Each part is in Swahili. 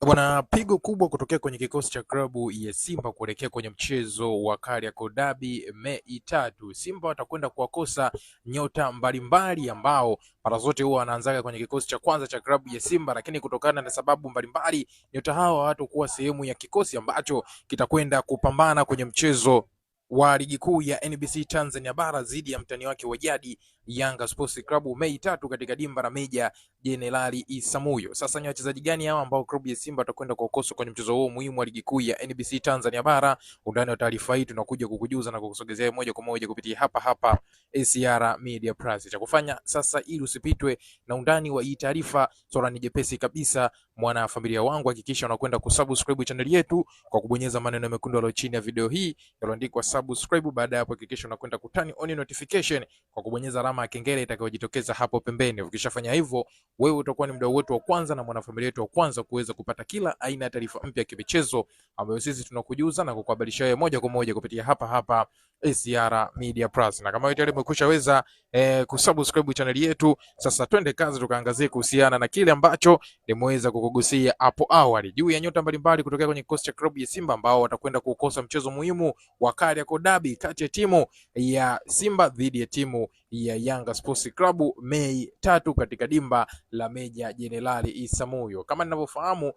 Bwana, pigo kubwa kutokea kwenye kikosi cha klabu ya Simba kuelekea kwenye mchezo wa Kariakoo Derby Mei 3. Simba watakwenda kuwakosa nyota mbalimbali ambao mara zote huwa wanaanzaga kwenye kikosi cha kwanza cha klabu ya Simba, lakini kutokana na sababu mbalimbali nyota hawa hawatakuwa sehemu ya kikosi ambacho kitakwenda kupambana kwenye mchezo wa ligi kuu ya NBC Tanzania bara dhidi ya mtani wake wa jadi Yanga Sports Club Mei 3 katika dimba la Meja Jenerali Isamuyo. Sasa ni wachezaji gani hao ambao klabu ya Simba watakwenda kuwakosa kwenye mchezo huo muhimu wa ligi kuu ya NBC Tanzania bara? Undani wa taarifa hii tunakuja kukujuza na kukusogezea moja kwa moja kupitia hapa hapa ACR Media Plus. Cha kufanya sasa ili usipitwe na undani wa hii taarifa, swala ni jepesi kabisa, mwana familia wangu, hakikisha unakwenda kusubscribe channel yetu kwa kubonyeza maneno mekundu yaliyo chini ya video hii yaliyoandikwa subscribe. Baada ya hapo, hakikisha unakwenda kuturn on notification kwa kubonyeza alama ya kengele itakayojitokeza hapo pembeni. Ukishafanya hivyo, wewe utakuwa ni mdau wetu wa kwanza na mwanafamilia wetu wa kwanza kuweza kupata kila aina ya taarifa mpya ya kimichezo ambayo sisi tunakujuza na kukuhabarisha wewe moja kwa moja kupitia hapa hapa ACR Media Plus. Na kama wewe tayari umekushaweza kusubscribe channel yetu, sasa twende kazi tukaangazie kuhusiana na kile ambacho nimeweza kukugusia hapo awali juu ya nyota mbalimbali kutokea kwenye kikosi cha klabu ya Simba ambao watakwenda kukosa mchezo muhimu wa Kariakoo Derby kati ya timu ya Simba dhidi ya timu ya Yanga Sports Club Mei 3 katika dimba la Meja Jenerali Isamuyo. Kama ninavyofahamu,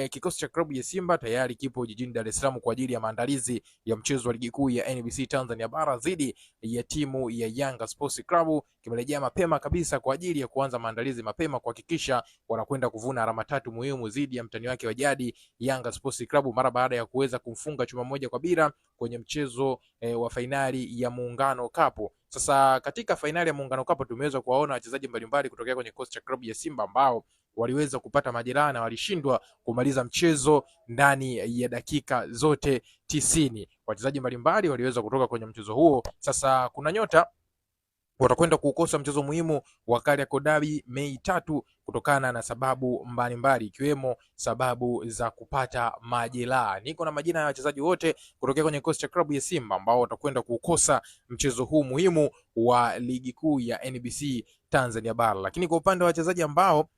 kikosi cha klabu ya Simba tayari kipo jijini Dar es Salaam kwa ajili ya maandalizi ya mchezo wa ligi kuu ya NBC Tanzania bara dhidi ya timu ya Yanga Sports Club. Kimerejea mapema kabisa kwa ajili ya kuanza maandalizi mapema kuhakikisha wanakwenda kuvuna alama tatu muhimu dhidi ya mtani wake wa jadi Yanga Sports Club mara baada ya kuweza kumfunga chuma 1-0 kwenye mchezo wa fainali ya Muungano Cup. Sasa katika fainali ya Muungano Cup tumeweza kuwaona wachezaji mbalimbali kutokea kwenye kikosi cha klabu ya Simba ambao waliweza kupata majeraha na walishindwa kumaliza mchezo ndani ya dakika zote 90. Wachezaji mbalimbali waliweza kutoka kwenye mchezo huo. Sasa kuna nyota watakwenda kuukosa mchezo muhimu wa Kariakoo Derby Mei 3 kutokana na sababu mbalimbali ikiwemo sababu za kupata majeraha. Niko na majina ya wachezaji wote kutokea kwenye kikosi cha klabu ya Simba ambao watakwenda kuukosa mchezo huu muhimu wa ligi kuu ya NBC Tanzania bara. Lakini kwa upande wa wachezaji ambao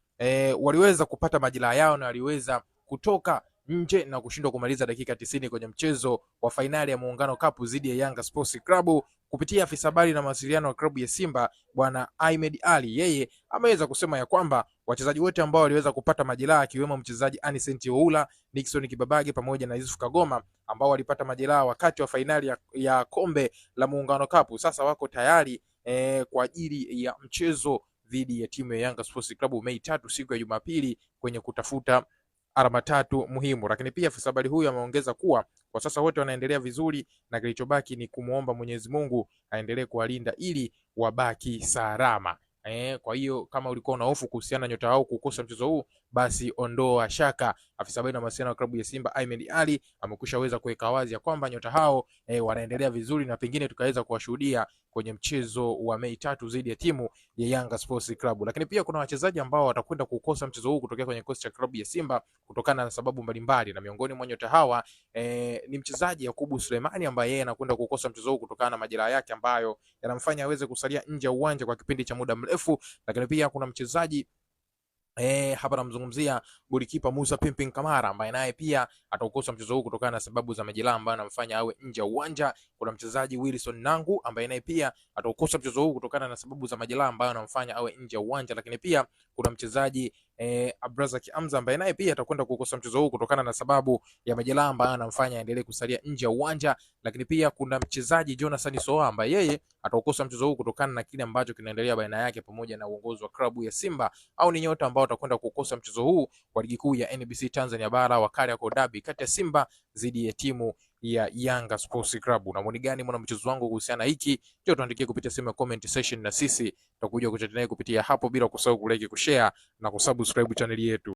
waliweza kupata majeraha yao na waliweza kutoka nje na kushindwa kumaliza dakika 90 kwenye mchezo wa fainali ya Muungano Cup dhidi ya Yanga Sports Club, kupitia afisa habari na mawasiliano wa klabu ya Simba Bwana Ahmed Ali, yeye ameweza kusema ya kwamba wachezaji wote ambao waliweza kupata majeraha akiwemo mchezaji Anicent Oula, Nixon Kibabage pamoja na Yusuf Kagoma ambao walipata majeraha wakati wa fainali ya kombe la Muungano Cup, sasa wako tayari kwa ajili ya mchezo dhidi ya timu ya Yanga Sports Club Mei 3 siku ya Jumapili kwenye kutafuta alama tatu muhimu. Lakini pia afisa habari huyu ameongeza kuwa kwa sasa wote wanaendelea vizuri na kilichobaki ni kumuomba Mwenyezi Mungu aendelee kuwalinda ili wabaki salama. Kwa hiyo kama ulikuwa una hofu kuhusiana na nyota wao kukosa mchezo huu, basi ondoa shaka. Afisa habari na mawasiliano wa klabu ya Simba Ahmed Ali amekushaweza kuweka wazi ya kwamba nyota hao wanaendelea vizuri na pengine tukaweza kuwashuhudia kwenye mchezo wa Mei 3 dhidi ya timu ya Yanga Sports Club. Lakini pia kuna wachezaji ambao watakwenda kukosa mchezo huu kutokea kwenye kikosi cha klabu ya Simba kutokana na sababu mbalimbali, na miongoni mwa nyota hawa ni mchezaji Yakubu Sulemani ambaye yeye anakwenda kukosa mchezo huu kutokana na majeraha yake ambayo yanamfanya aweze kusalia nje ya uwanja kwa kipindi cha muda mrefu. Lakini pia kuna mchezaji hapa namzungumzia golikipa Musa Pimpin Kamara ambaye naye pia ataukosa mchezo huu kutokana na sababu za majeraha ambayo anamfanya awe nje ya uwanja. Kuna mchezaji Wilson Nangu ambaye naye pia ataukosa mchezo huu kutokana na sababu za majeraha ambayo anamfanya awe nje ya uwanja. Lakini pia kuna mchezaji Abrazak Hamza ambaye naye pia atakwenda kukosa mchezo huu kutokana na sababu ya majeraha ambayo anamfanya aendelee kusalia nje ya uwanja. Lakini pia kuna mchezaji Jonathan Soa ambaye yeye ataukosa mchezo huu kutokana na kile ambacho kinaendelea baina yake pamoja na uongozi wa klabu ya Simba. Au ni nyota ambao watakwenda kukosa mchezo huu wa ligi kuu ya NBC Tanzania bara wa Kariakoo Derby kati ya Simba dhidi ya timu ya Yanga Sports Club. Na maoni gani mwana mchezo wangu kuhusiana hiki? Njoo tuandikie kupitia sehemu ya comment section na sisi tutakuja kuchat naye kupitia hapo, bila kusahau kulike, kushare na kusubscribe channel yetu.